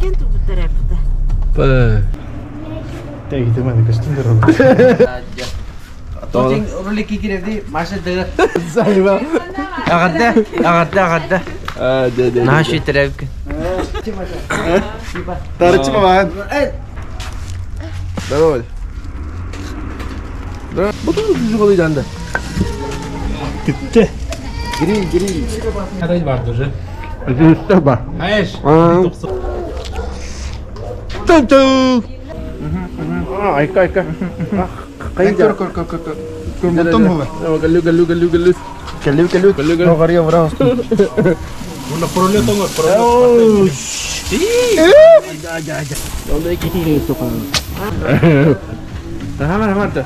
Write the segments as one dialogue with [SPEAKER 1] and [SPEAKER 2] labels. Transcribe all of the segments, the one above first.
[SPEAKER 1] Иккен туппуттар эппитэ.
[SPEAKER 2] Тегитимани көстүн
[SPEAKER 3] Тотин ролики кирэди Маша дыгы.
[SPEAKER 2] Зайва.
[SPEAKER 3] Аҕарда, аҕарда, аҕарда.
[SPEAKER 2] А, да, да.
[SPEAKER 3] Наша үтэрээбиккин.
[SPEAKER 2] Тарычы маман. Здорово. Бу тут жүгөлүй да.
[SPEAKER 4] Bitti.
[SPEAKER 2] Гриль, гриль.
[SPEAKER 4] Arayı vardı уже.
[SPEAKER 2] Бар.
[SPEAKER 4] Hayır.
[SPEAKER 2] Ту-ту. Айка, айка.
[SPEAKER 5] Көр, көр, көр, көр, көр. Көрмөттөн була.
[SPEAKER 2] Галлю, галлю, галлю, галлю.
[SPEAKER 5] Кэллүү, кэллүү.
[SPEAKER 2] Кэллүү, кэллүү.
[SPEAKER 5] Оҕарыйа бара.
[SPEAKER 4] Bunu пролет olur, пролет.
[SPEAKER 2] Хамар, хамар.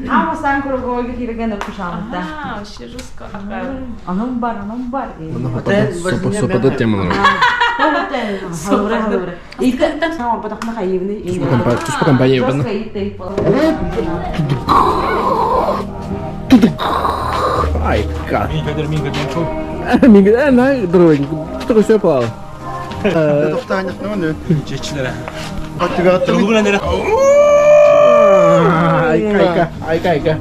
[SPEAKER 1] Ама сан круговой кирген кушамта.
[SPEAKER 6] А, вообще жестко.
[SPEAKER 1] Анам бар, анам бар.
[SPEAKER 2] Сопада тема.
[SPEAKER 1] Хавра, хавра. Ите, сама потахна хайивни.
[SPEAKER 2] Туспа компания
[SPEAKER 1] Жестко
[SPEAKER 2] ебана.
[SPEAKER 1] ите.
[SPEAKER 2] Айка.
[SPEAKER 4] Мингадер, мингадер,
[SPEAKER 2] Миңге, на, дорогой, только все плавал.
[SPEAKER 4] Чечилere.
[SPEAKER 5] Түбэҕэ
[SPEAKER 4] нere?
[SPEAKER 2] Айка, айка, айка, айка.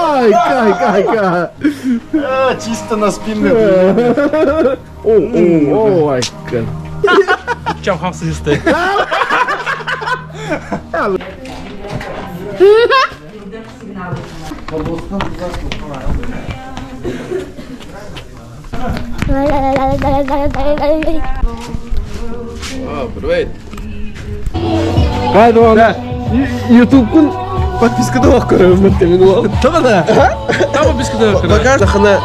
[SPEAKER 2] Айка, айка, айка.
[SPEAKER 5] Чисто на спинный.
[SPEAKER 2] О, о, о, айка.
[SPEAKER 4] Чам хамсы исте.
[SPEAKER 2] О, привет. Кайдуан. Ютуб-кун подпискада оқырым мен
[SPEAKER 3] Tamam
[SPEAKER 4] Tamam biz kadar.
[SPEAKER 3] Bakar тахына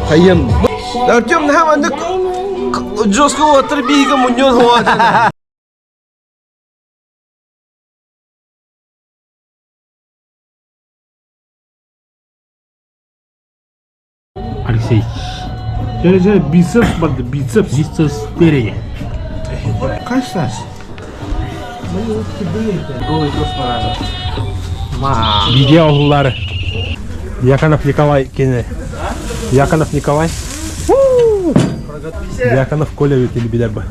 [SPEAKER 3] хайым. Артем нахамандык жестко отыр биге муньон хуа.
[SPEAKER 4] Алексей.
[SPEAKER 7] Және және бицепс бар да, бицепс.
[SPEAKER 4] Бицепс спереди.
[SPEAKER 7] Қайсысы?
[SPEAKER 4] Видео oğulları. Яконов Николай кene. Яконов Николай. Яконов Коля өтелі билер бі.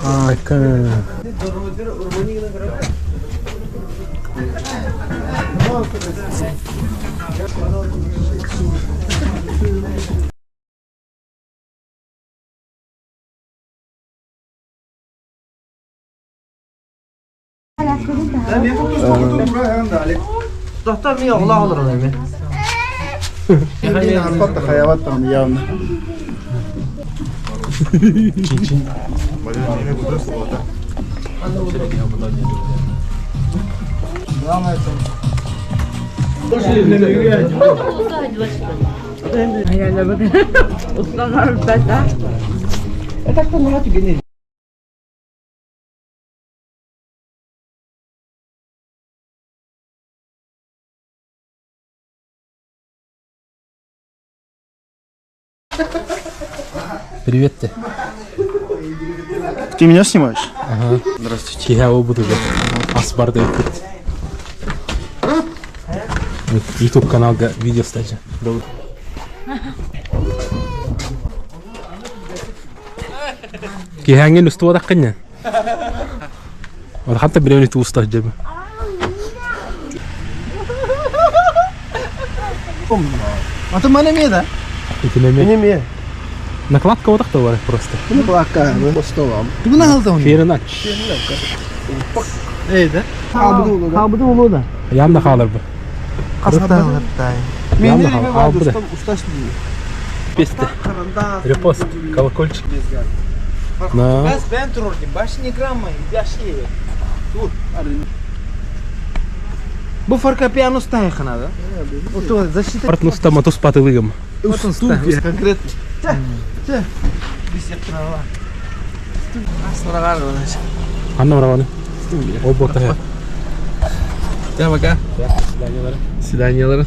[SPEAKER 4] Айка.
[SPEAKER 3] Doktor mi oğla olur onu mi?
[SPEAKER 5] явно.
[SPEAKER 1] Ustanlar bata.
[SPEAKER 4] Привет те.
[SPEAKER 5] Ты меня снимаешь?
[SPEAKER 4] Ага.
[SPEAKER 5] Здравствуйте.
[SPEAKER 4] Я его буду Асбарда өтті. YouTube каналга видео стача. Добро. Кихаңын устуа даққыння. Хатта біреуні туыста жебі.
[SPEAKER 5] А ты мене да?
[SPEAKER 4] Итинеме.
[SPEAKER 5] Неме.
[SPEAKER 4] Накладка одақта бар просто.
[SPEAKER 5] Плака. Ты на халта
[SPEAKER 4] Ферина.
[SPEAKER 5] Эй, да? Хабды улу да.
[SPEAKER 4] Ямда қалыр бу. Ямда қалыр. Албы да. Песте. Репост. Колокольчик. На.
[SPEAKER 3] Ben tururdum. Baş грамма, yaşı. Dur. Bu fortepiano стайхана, да? Вот защита.
[SPEAKER 4] Партнуста матус патылыгым.
[SPEAKER 3] Конкретно.
[SPEAKER 4] Анна Браваны. О, бота.
[SPEAKER 2] Да, пока. Свиданиялар.